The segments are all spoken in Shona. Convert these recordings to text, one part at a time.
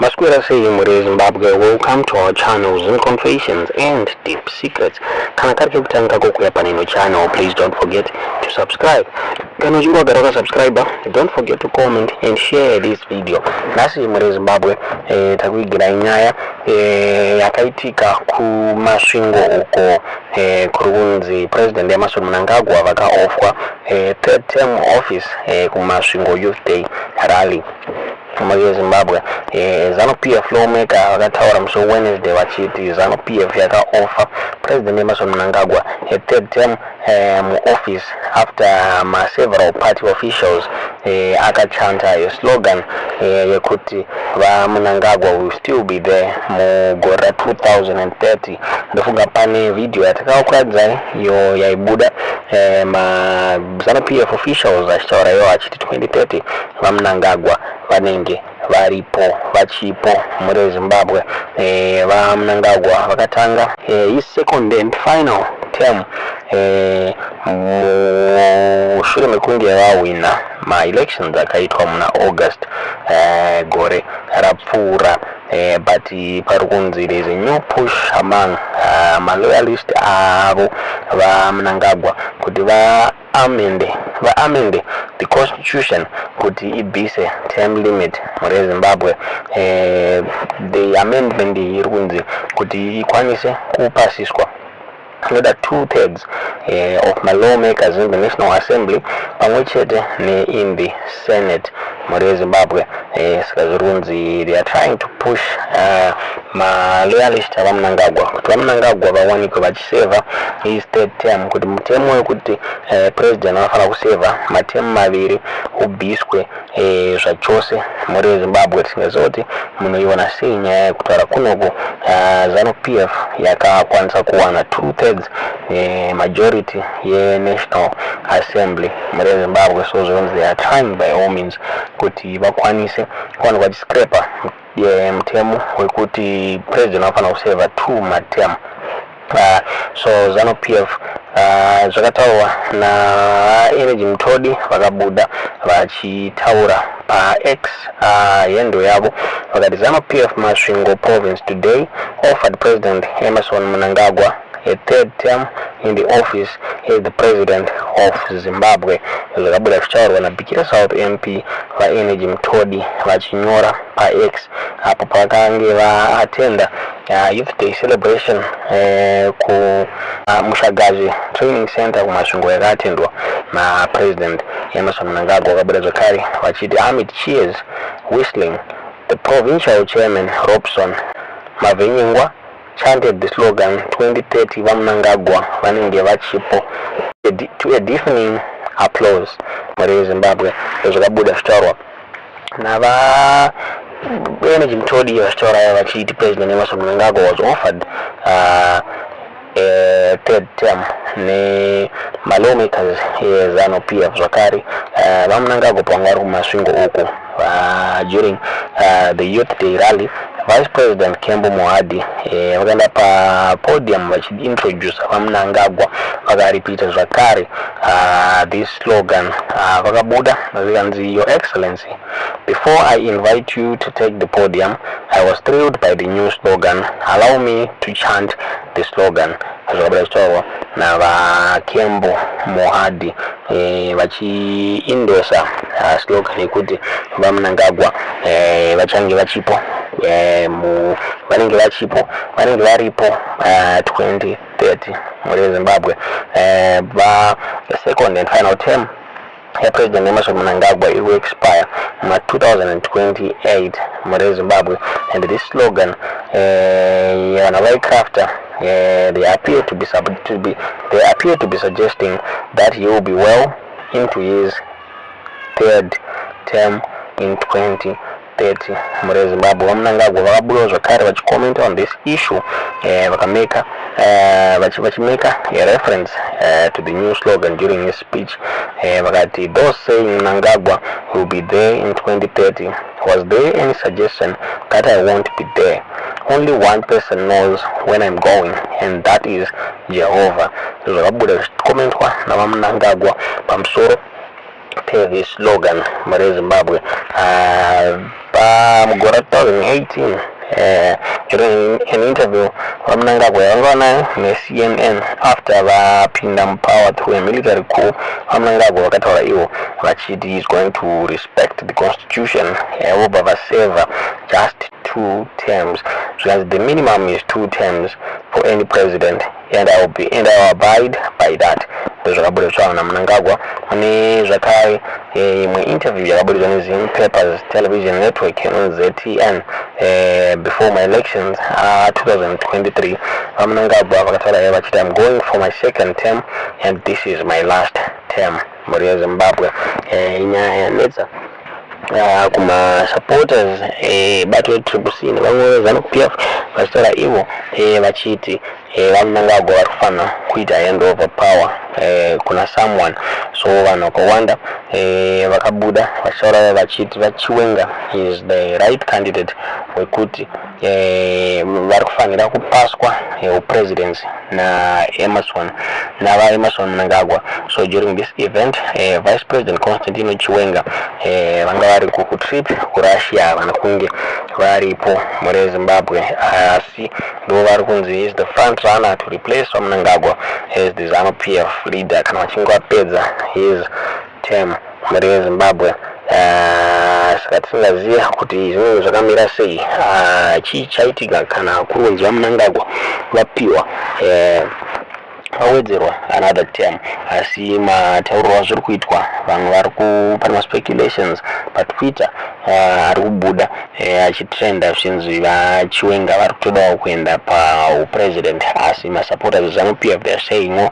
Maswera sei mhuri yeZimbabwe, welcome to our channel, Zim Confessions and Deep Secrets. Kana kari kekutanga kokuya paneno channel, please don't forget to subscribe. Kana uchinge wagara wakasubscribe, don't forget to comment and share this video. Nhasi mhuri yeZimbabwe, takuigirai nyaya yakaitika kuMasvingo uko kuri kunzi President Emmerson Mnangagwa vakaofferwa third term office kuMasvingo Youth Day rally. Mhuri yeZimbabwe, ZANU PF lawmaker vakataura musi weWednesday vachiti ZANU PF yakaoffer President Emmerson Mnangagwa a third term muoffice after maseveral party officials akachanta slogan yekuti vaMnangagwa will still be there mugore ra2030. Ndofunga pane vhidhiyo yatakakuratidzai iyo yaibuda maZANU PF officials achitaura iwo achiti 2030 vaMnangagwa vanenge varipo, vachipo. Mhuri yeZimbabwe, vaMnangagwa vakatanga his second and final term mushure mekunge vahwina maelections akaitwa muna August gore rapfuura. But pari kunzi there is a new push among maloyalist avo vaMnangagwa kuti vaamende the constitution kuti ibvise term limit. Mhuri yeZimbabwe, the amendment iyi iri kunzi kuti ikwanise kupasiswa inoda two thirds of malawmakers in the National Assembly pamwe chete nein the Senate. Mhuri yeZimbabwe, saka zviri kunzi they are trying to push maloyalist avaMnangagwa kuti vaMnangagwa vawanikwe vachiserva his third term, kuti mutemo wekuti president anofanira kuserva matemu maviri ubviswe zvachose. Mhuri yeZimbabwe, tisingaziva kuti munoiona sei nyaya yekutaura kunoku. ZANU PF yakakwanisa kuwana two thirds majority yeNational Assembly, mhuri yeZimbabwe. So zvinonzi they are trying by all means kuti vakwanise kuwanikwa vachiscrapa mutemo wekuti president anofanira kuserva two materm. So ZANU PF, zvakataurwa naEnergy Mutodi, vakabuda vachitaura paX handle yavo, vakati ZANU PF Masvingo Province today offered President Emmerson Mnangagwa a third term in the office as the President of Zimbabwe. Zvakabuda zvichitaurwa naBikita South MP vaEnergy Mutodi vachinyora paX apo pakange vaattenda Youth Day celebration ku Mushagazi Training Center kuMasvingo yakaattendwa naPresident Emmerson Mnangagwa. Vakabuda zvakare vachiti amid cheers, whistling, the provincial chairman Robson Mavhenyengwa chanted the slogan "2030 vaMnangagwa vanenge vachipo" to a deafening applause. Mhuri yeZimbabwe, zvakabuda zvichitaurwa nava Energy Mutodi vachitaura vachiti President Emmerson Mnangagwa was offered a third term nemalawmakers eZANU PF. Zvakare, vaMnangagwa pavanga vari kuMasvingo uku during the Youth Day rally, Vice President Kembo Mohadi vakaenda papodium vachiintroduce vaMnangagwa, vakarepeata zvakare this slogan. Vakabuda vakanzi, "Your Excellency, before I invite you to take the podium, I was thrilled by the new slogan. Allow me to chant the slogan." Zvakabuda zvichitaurwa navaKembo Mohadi vachiendorsa slogan yekuti vaMnangagwa vachange vachipo, vanenge vachipo, vanenge varipo 2030. Mhuri yeZimbabwe, va second and final term yaPresident Emmerson Mnangagwa iri kuexpire muna 2028, mhuri yeZimbabwe. And this slogan, vanhu vaicrafta, they appear to be suggesting that he will be well into his third term in 2030. Mhuri yeZimbabwe, vaMnangagwa vakabudawo zvakare vachicommenta on this issue, vakameka vachimeka a reference to the new slogan during his speech. Vakati, "Those saying Mnangagwa will be there in 2030, was there any suggestion that I won't be there? Only one person knows when I'm going, and that is Jehovah." Zvakabuda zvichicommentwa navaMnangagwa pamusoro. Per this slogan, mhuri yeZimbabwe, pamugore 2018, during an interview VaMnangagwa vanga vanayo neCNN after vapinda mupower through a military coup, VaMnangagwa vakataura ivo vachiti is going to respect the constitution, vobva vaseva just two terms, zvikanzi the minimum is two terms for any president and I will be and I will abide by that. Ndozvakaburitswa naMnangagwa. Mune zvakare imwe interview yakaburitswa neZimpapers Television Network inonzi ZTN, before my elections 2023, VaMnangagwa vakataura ivo vachiti, "I'm going for my second term and this is my last term." Mhuri yeZimbabwe, inyaya yanetsa kumasupporters bato reTriple C nevamwe veZANU PF, vachitaura ivo vachiti VaMnangagwa vari kufanira kuita hand over power kuna someone. So vanhu vakawanda vakabuda vachitaura vachiti VaChiwenga is the right candidate wekuti vari kufanira kupaswa upresidency naEmmerson, navaEmmerson Mnangagwa. So during this event, Vice President Constantino Chiwenga vanga vari kutrip kuRussia, havana kunge varipo, mhuri yeZimbabwe, asi ndo vari kunzi is the front runner to replace VaMnangagwa as the ZANU PF leader kana vachinge vapedza his term, mhuri yeZimbabwe. Saka tisingaziva kuti zvinenge zvakamira sei, chii chaitika kana kuri kunzi VaMnangagwa vapiwa, vawedzerwa another term. Asi matauriro azviri kuitwa, vamwe vari ku pane maspeculations paTwitter ari kubuda achitrenda zvichinzi VaChiwenga vari kutodawo kuenda paupresident, asi masupporters ZANU PF, they are saying no,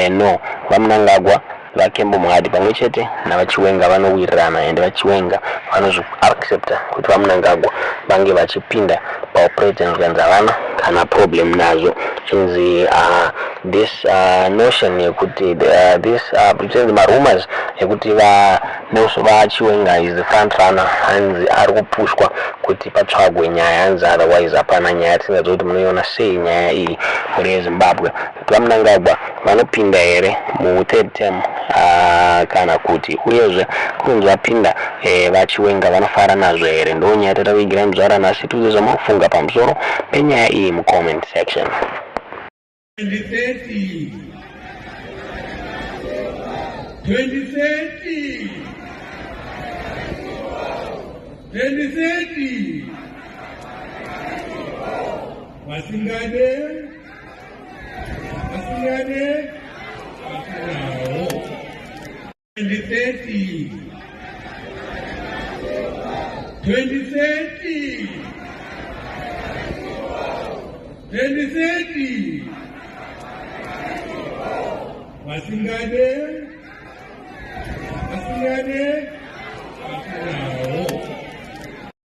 no, VaMnangagwa, VaKembo Mohadi pamwe chete naVaChiwenga vanowirirana, ende VaChiwenga vanozviaccepta kuti VaMnangagwa vange vachipinda paupresident, zvikanzi havana kana problem nazvo. Chinzi this notion yekuti this chinzi marumors ekuti vaNelson VaChiwenga is the front runner, hanzi ari kupushwa kuti patsvagwe nyaya, hanzi otherwise hapana nyaya. Tisingazivi kuti munoiona sei nyaya iyi, mhuri yeZimbabwe, kuti VaMnangagwa vanopinda here muthird term, kana kuti uyezve kunzi vapinda, VaChiwenga vanofara nazvo here? Ndo nyaya tatakuigirai muzuva ranhasi. Tiudze zvamunofunga pamusoro penyaya iyi mucomment section. 2030, 2030, 2030. Vasingade, vasingade, vasinawo. 2030, 2030, 2030. Vasingade, vasingade, vasinawo.